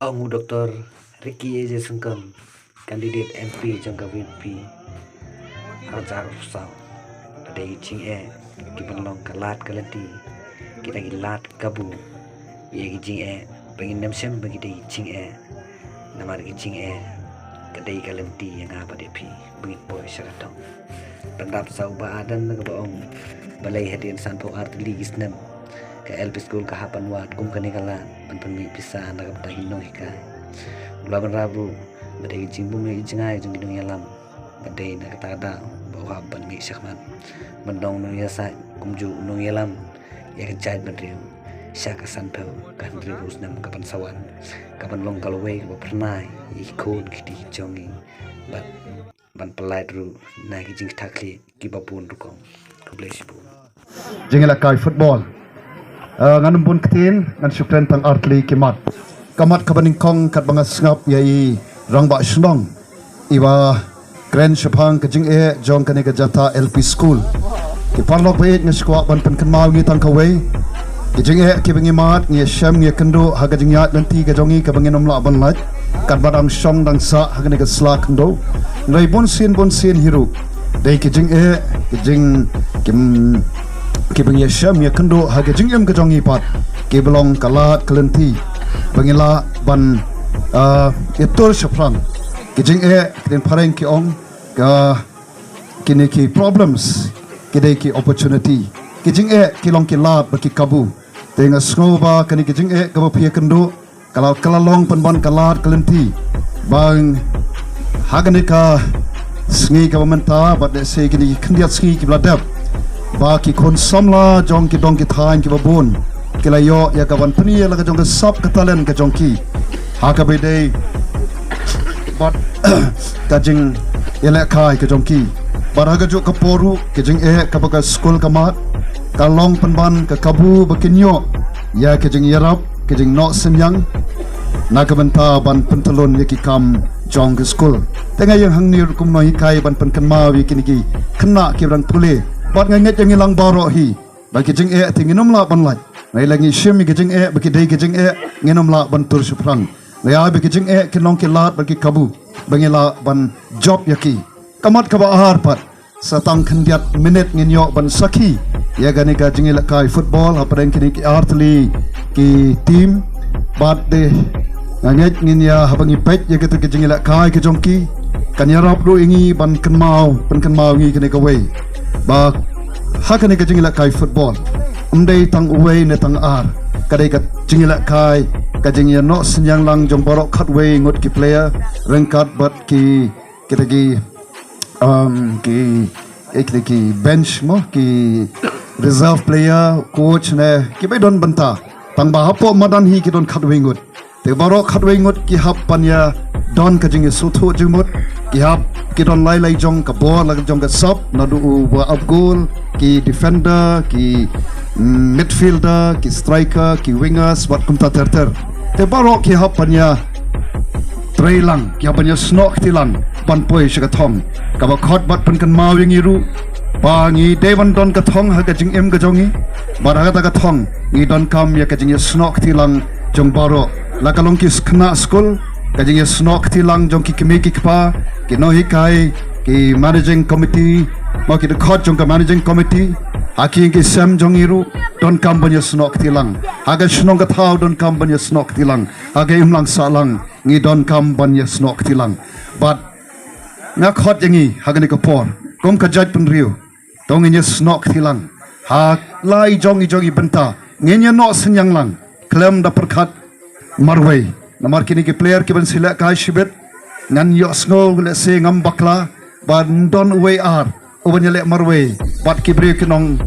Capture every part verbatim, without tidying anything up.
Ong u Doktor Ricky A J Syngkon, candidate M P jong ka V P, arhajar arphew saw, ba dei ki jingeh kiban long ka lad ka lynti, kita ki lad kabu ïa ki jingeh, ba ngin ym shem ba ki dei ki jingeh, namar ki jingeh ka dei ka lynti ïa nga bad ïa phi ba ngin poi sha ka thong. Pyndap sa u Bah Ardent na kaba ong, balei hadien sanphew ar tylli ki snem ka L P school ka hap ban wad kum kane ka lad ban pynmih pisa na ka bynta ki nonghikai. U La Bynrap ruh, ba dei ka jingbym ïohi jngai jong ki nongïalam, ba dei na kata ka daw ba u hap ban mih shakhmat ban long u nongïasaid kumjuh u nongïalam ïa ka jaitbynriew sha ka sanphew ka hynriewphew snem kaban sa wan, kaban long ka lawei kaba phyrnai ïa ki khun ki kti ki jong ngi bad ban pyllait ruh na ki jingthakhleh kiba bun rukom. Khublei shibun. Jingïalehkai football. Eh, ngan ym bun ktien, ngan shu kren tang ar tylli ki mat. Ka mat kaba nyngkong katba nga sngap ïa i rangbah shnong iba kren shaphang ka jingeh jong kane ka Jata L P School. Ki paralok ba ïeit, nga sngewkwah ban pynkynmaw ïa ngi tang kawei. Ki jingeh kiba ngi mad, ngi ïashem, ngi ïakynduh ha ka jingïaid lynti ka jong ngi kaba ngin ym lah ban lait, katba dang shong dang sah ha kane ka sla khyndew. Hynrei bunsien bunsien hi ruh dei ki jingeh, ki jing, ki, kiba ngi ïashem, ngi ïakynduh ha ka jingim ka jong ngi pat, kiba long ka lad ka lynti ba ngi lah ban, ah, ïatur shaphrang. Ki jingeh, ki ktien phareng ki ong, ka, kine ki problems ki dei ki opportunity. Ki jingeh ki long ki lad bad ki kabu. Te nga sngew ba kane ki jingeh kaba phi ïakynduh ka la, ka la long pynban ka lad ka lynti ba ha kane ka sngi kaba mynta bad lehse kine ki khyndiat sngi kiba la dep, ba ki khun samla jong ki dong ki thaiñ kiba bun ki la ïoh ïa ka ban pyni ïa la ka jong ka sap ka talent ka jong ki ha kaba ïadei bad ka jingïalehkai ka jong ki. Bad ha kajuh ka por ruh, ka jingeh kaba ka skul ka mad ka long pynban ka kabu ba kin ïoh ïa ka jingïarap, ka jingnoh synñiang na ka bynta ban pyntylun ïa ki kam jong ka skul. Te nga ïeng hangne ruh kum u nonghikai ban pynkynmaw ïa kine ki khynnah kiba dang pule. Bad nga ngeit ïa ngi lang baroh hi ba ki jingeh te ngin ym lah ban lait. Hynrei la ngi shim ïa ki jingeh ba ki dei ki jingeh, ngin ym lah ban tur shaphrang. Hynrei ai ba ki jingeh kin long ki lad bad ki kabu ba ngi lah ban jop ïa ki. Ka mat kaba ar pat, sa tang khyndiat minit ngin ïoh ban sakhi ïa kane ka jingïalehkai football hapdeng kine ki ar tylli ki team. Bad de nga ngeit ngin ïa, haba ngi peit ïa kata ka jingïalehkai ka jong ki, kan ïarap ruh ïa ngi ban kynmaw, pynkynmaw ïa ngi kane kawei ba ha kane ka jingïalehkai football ym dei tang uwei ne tang ar. Ka dei ka jingïalehkai, ka jingïanoh synñiang lang jong baroh khatwei ngut ki player, ryngkat bad ki, kita ki, um, ki, eh, kita ki bench mo, ki reserve player, coach ne kiba don bynta. Tang ba hapoh madan hi ki don khatwei ngut. Te baroh khatwei ngut ki hap ban ïa don ka jingïasngewthuh jingmut. Ki hap, ki don lai lai jong ka bor la jong ka sap, naduh u ba ap goal, ki defender, ki, mm, midfielder, ki striker, ki wingers, wat kumta ter ter. Te baroh ki hap ban ïa trei lang, ki hap ban ïasnoh kti lang ban poi sha ka thong. Kaba khot bad pynkynmaw ïa ngi ruh ba ngi dei ban don ka thong ha ka jingim ka jong ngi. Bad ha kata ka thong ngi donkam ïa ka jingïasnoh kti lang jong baroh, la ka long ki khynnah skul, ka jingïasnoh kti lang jong ki kmie ki kpa, ki nonghikai, ki managing committee, mo ki dkhot jong ka managing committee, ha ki ïing ki sem jong ngi ruh donkam ban ïasnoh kti lang. Ha ka shnong ka thaw donkam ban ïasnoh kti lang. Ha ka imlang sahlang ngi donkam ban ïasnoh kti lang. Bad nga khot ïa ngi ha kane ka por kum ka jaitbynriew, to ngin ïasnoh kti lang ha la i jong i jong i bynta. Ngin ïanoh synñiang lang khlem da pyrkhat marwei. Namar kine ki player kiban sa lehkai shibit, ngan ïohsngew lehse ngam bakla ba don uwei ar uban ïaleh marwei. Bad ki briew kin ong,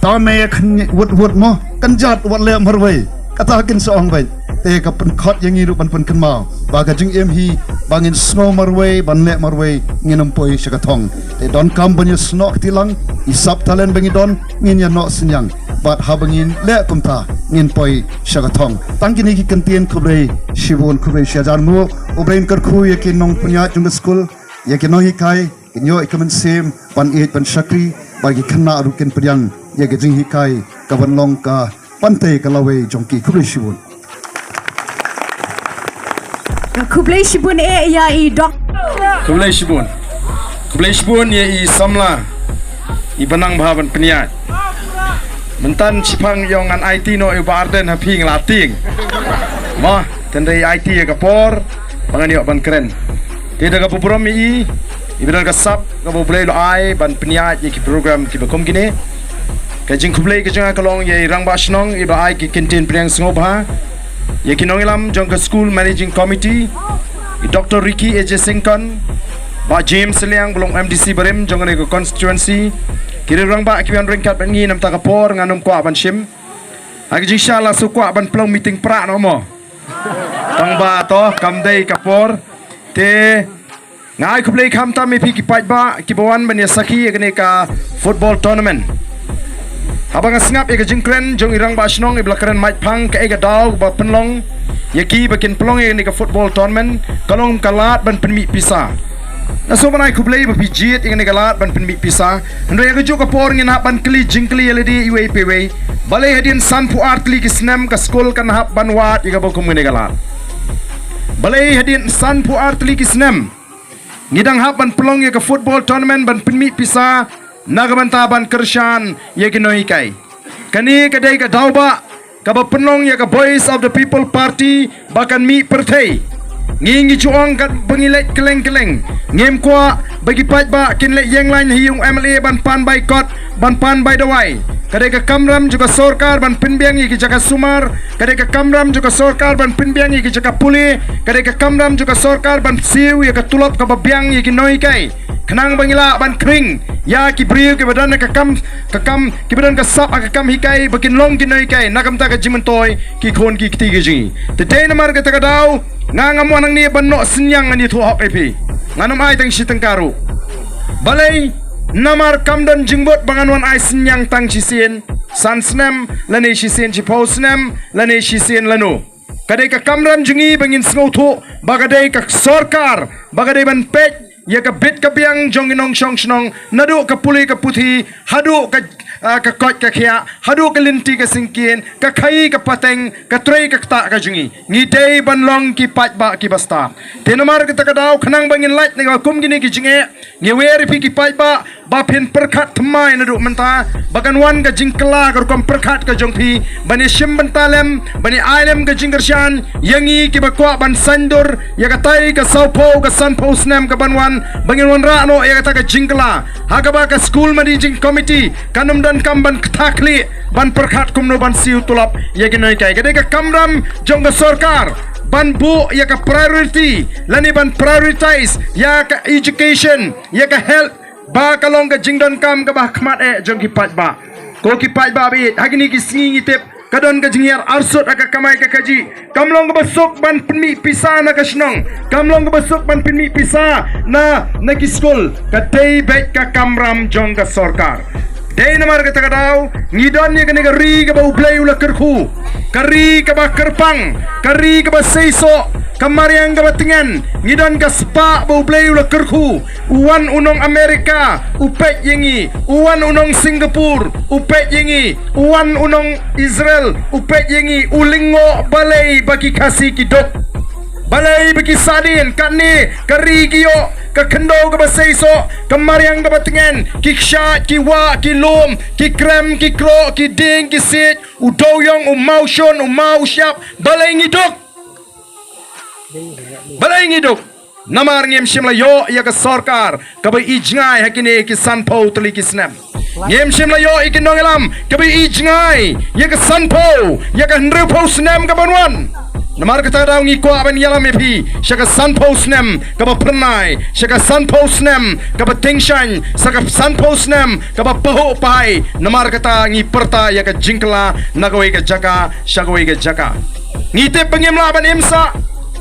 tang me khynñiuh wut wut mo, kynjat wat leh marwei. Kata kin sa ong beit. Te ka pynkhot ïa ngi ruh ban pynkynmaw ba ka jingim hi ba ngin sngew marwei, ban leh marwei, ngin ym poi sha ka thong. Te donkam ban ïasnoh kti lang, i sap talent ba ngi don ngin ïanoh synñiang. Bad haba ngin leh kumta ngin poi sha ka thong. Tang kine ki kyntien, khublei shibun, khublei shihajar nguh. U Blei un kyrkhu ïa ki nongpynïaid jong ka skul, ïa ki nonghikai, kin ïoh ïa ka mynsiem ban ïeit ban shakri, bad ki khynnah ruh kin pdiang ïa ka jinghikai kaban long ka pynthei ka lawei jong ki. Khublei shibun. Khublei shibun eh ïa i dok. Khublei shibun. Khublei shibun ïa i samla. I ba nang bha ban pynïaid. Mynta shipang ïong ngan aiti noh ïa u Bah Ardent ha phi nga la tieng. Mo, tang dei aiti ïa ka por ba ngan ïoh ban kren. Te da kaba burom ïa i, i ba don ka sap kaba U Blei u la ai ban pynïaid ïa ki program kiba kum kine. Ka jingkhublei ka jong nga ka long ïa i Rangbah Shnong i ba ai ki kyntien pdiang sngewbha, ïa ki nongïalam jong ka School Managing Committee, i Doctor Ricky A J Syngkon, Bah James Liang ba long M D C barim jong kane ka constituency, ki riew rangbah kiba wan ryngkat bad ngi. Namar ka por ngan ym kwah ban shim. Ha ka jingshisha la shu kwah ban pynlong meeting pra noh mo. Tang ba to kam dei ka por. Te nga ai khublei khamtam ïa phi ki paidbah kiba wan ban ïa sakhi ïa kane ka football tournament. Haba nga sngap ïa ka jingkren jong i Rangbah Shnong i ba la kren maitphang kaei ka daw ba pynlong ïa ki ba kin pynlong ïa kane ka football tournament, ka long ka lad ban pynmih pisa. Nga sngewbha ban ai khublei ba phi jied ïa kane ka lad ban pynmih pisa. Hynrei ha kajuh ka por ngin hap ban kylli jingkylli ïa lade iwei pa iwei. Balei hadien sanphew ar tylli ki snem ka skul kan hap ban wad ïa kaba kum kane ka lad? Balei hadien sanphew ar tylli ki snem ngi dang hap ban pynlong ïa ka football tournament ban pynmih pisa na ka bynta ban kyrshan ïa ki nonghikai? Kane ka dei ka daw ba kaba pynlong ïa ka Voice of the People Party ba kan mih pyrthei. Ngi ngi ju ong katba ngi leit kylleng kylleng, ngim kwah ba ki paidbah kin leit ïeng lain ha ïing u M L A ban pan bai kot, ban pan bai dawai. Ka dei ka kamram jong ka sorkar ban pynbiang ïa ki jaka sumar, ka dei ka kamram jong ka sorkar ban pynbiang ïa ki jaka pule, ka dei ka kamram jong ka sorkar ban siew ïa ka tulop kaba biang ïa ki nonghikai. Khnang ba ngi lah ban khring ïa ki briew kiba don ka kam, ka kam, kiba don ka sap ha ka kam hikai ba kin long ki nonghikai na ka bynta ka jingmyntoi ki khun ki kti ki jong ngi. Te dei namar kata ka daw nga ngam wan hangne ban noh synñiang ngan ïathuh hok ïa phi. Ngan ym ai tang shi tyngka ruh. Balei? Namar kam don jingmut ba ngan wan ai synñiang tang shisien san snem lane shisien shiphew snem lane shisien lano. Ka dei ka kamram jong ngi ba ngin sngewthuh ba ka dei ka sorkar ba ka dei ban peit ïa ka bit ka biang jong ki nongshong shnong, naduh ka pule ka puthi haduh ka, ah, ka koit ka khiah, haduh ka lynti ka syngkien, ka khaii ka pateng, ka trei ka ktah ka jong ngi. Ngi dei ban long ki paidbah kiba stad. Te namar kata ka daw khnang ba ngin lait na ka kum kine ki jingeh, ngi wer ïa phi ki paidbah ba phin pyrkhat thymmai naduh mynta ba kan wan ka jingkylla ka rukom pyrkhat ka jong phi ban ïa shim bynta lem, ban ïa ai lem ka jingkyrshan ïa ngi kiba kwah ban saiñdur ïa katai ka sawphew ka sanphew snem kaban wan, ba ngin wanrah noh ïa kata ka jingkylla. Ha kaba ka School Managing Committee kan ym donkam ban ktah khlieh ban pyrkhat kumno ban siew tulop ïa ki nonghikai. Ka dei ka kamram jong ka sorkar ban buh ïa ka priority lane ban prioritize ïa ka education, ïa ka health, ba ka long ka jingdonkam kaba ha khmat eh jong ki paidbah. Ko ki paidbah ba ïeit, ha kine ki sngi ngi tip ka don ka jinghiar arsut ha ka kamai ka kajih. Kam long kaba suk ban pynmih pisa na ka shnong, kam long kaba suk ban pynmih pisa na, na ki skul. Ka dei beit ka kamram jong ka sorkar. Dei namar kata ka daw ngi don ïa kane ka ri kaba U Blei u la kyrkhu, ka ri kaba kyrpang, ka ri kaba seisoh, ka mariang kaba tngen. Ngi don ka spah ba U Blei u la kyrkhu. U wan u nong America u peit ïa ngi, u wan u nong Singapore u peit ïa ngi, u wan u nong Israel u peit ïa ngi, u lyngngoh. Balei ba ki Khasi ki duk? Balei ba ki sahdien? Katne ka ri ki ïoh ka khyndew kaba seisoh, ka mariang kaba tngen, ki kshaid, ki wah, ki lum, ki krem, ki kroh, ki dieng, ki siej, u dewiong, u mawshun, u mawshyiap. Balei ngi duk? Balei ngi duk? Namar ngim shym la ïoh ïa ka sorkar kaba ïohi jngai ha kine ki sanphew tylli ki snem. Ngim shym la ïoh ïa ki nongïalam kaba ïohi jngai ïa ka sanphew, ïa ka hynriewphew snem kaban wan. Namar kata ka daw ngi kwah ban ïalam ïa phi sha ka sanphew snem kaba phyrnai, sha ka sanphew snem kaba tyngshaiñ, sha ka sanphew snem kaba pahuh pahai. Namar kata ngi pyrta ïa ka jingkylla na kawei ka jaka sha kawei ka jaka. Ngi tip ba ngim lah ban im sah.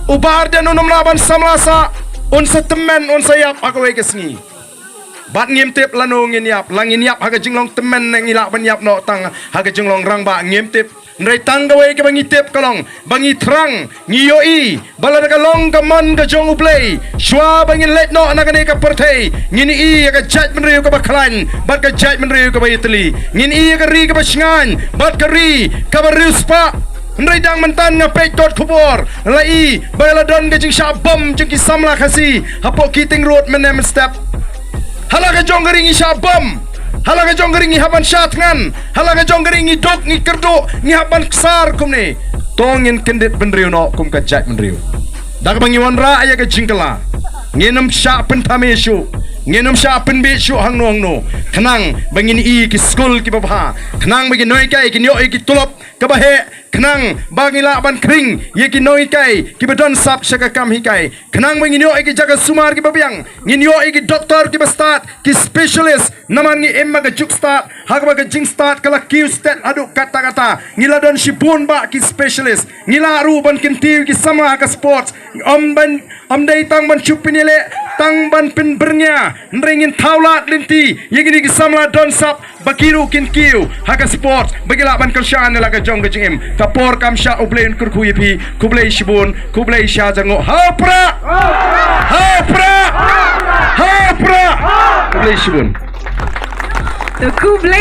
U Bah Ardent un ym lah ban samla sah. Un sa tymmen, un sa ïap ha kawei ka sngi. Bad ngim tip lano ngin ïap, la ngin ïap ha ka jinglong tymmen ne ngi lah ban ïap noh tang ha ka jinglong rangbah, ngim tip. Hynrei tang kawei kaba ngi tip ka long ba ngi thrang, ngi ïohi ba lada ka long ka mon ka jong U Blei, shuwa ba ngin leit noh na kane ka pyrthei, ngin ïohi ïa ka jaitbynriew kaba khlaiñ bad ka jaitbynriew kaba ïatylli. Ngin ïohi ïa ka ri kaba shngaiñ bad ka ri kaba riewspah. Hynrei dang myntan nga peit kot khubor la i ba la don ka jingshah bom jong ki samla Khasi hapoh Keating Road mynne mynstep. Ha la ka jong ka ri ngi shah bom, ha la ka jong ka ri ngi hap ban shah thngan, ha la ka jong ka ri ngi duk ngi kyrduh, ngi hap ban ksar kumne. To ngin kyndit bynriew noh kum ka jaitbynriew. Da kaba ngi wanrah ïa ka jingkylla, ngin ym shah pynthame shuh, ngin ym shah pynbeit shuh hangno hangno. Khnang ba ngin ïoh ki skul kiba bha, khnang ba ki nonghikai kin ïoh ïa ki tulop kaba heh, khnang ba ngi lah ban khring ïa ki nonghikai kiba don sap sha ka kam hikai, khnang ba ngin ïoh ïa ki jaka sumar kiba biang, ngin ïoh ïa ki doktor kiba stad, ki specialist. Namar ngi im ha ka juk stad, ha kaba ka jingstad ka la kiew stet haduh katta katta. Ngi la don shibun bah ki specialist. Ngi lah ruh ban kyntiew ki samla ha ka sports. Ym ban, ym dei tang ban shu pynïaleh, tang ban pynbyrngia. Hynrei ngin thaw lad lynti ïa kine ki samla don sap ba ki ruh kin kiew ha ka sports ba ki lah ban kyrshan ïa la ka jong ka jingim. Ka por kam shah. U Blei un kyrkhu ïa phi. Khublei shibun, khublei shihajar nguh. Ha u Prah! Ha u Prah! Ha u Prah! Khublei shibun. To khublei